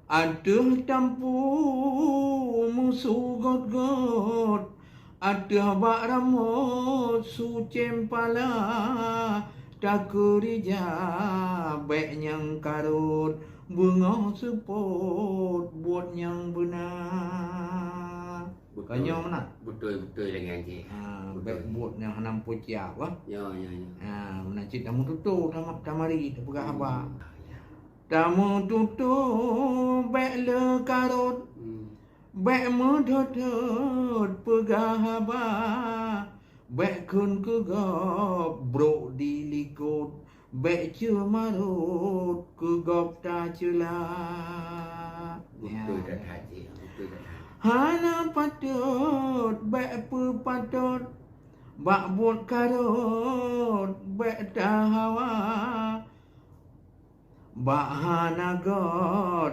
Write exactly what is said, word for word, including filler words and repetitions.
Ateueh tampu musu got-got, ateueh bak ramot su cempala, takeurija bék nyang karot, beungoh seupôt buet nyang beuna. Beutôi. Ka nyoe meunan? Beutôi, beutôi lagée nyan cit. Ha, beutôi. Bék buet nyang hana meupucah, bah. Ya, ya, ya. Ha, meunan cit tameututoe, tama-, tamari, tapeugah haba. Hmm. Tameututoe bék le karot, hmm, bék meuthot-thot peugah haba, bék kheun keu gob brok dilikot, bék ceumarot keu gob taceula. Beutôi, ya, that, Haji, beutôi that. Hana patot bék peupatot, bak buet karot bék tahawa. Bak hana göt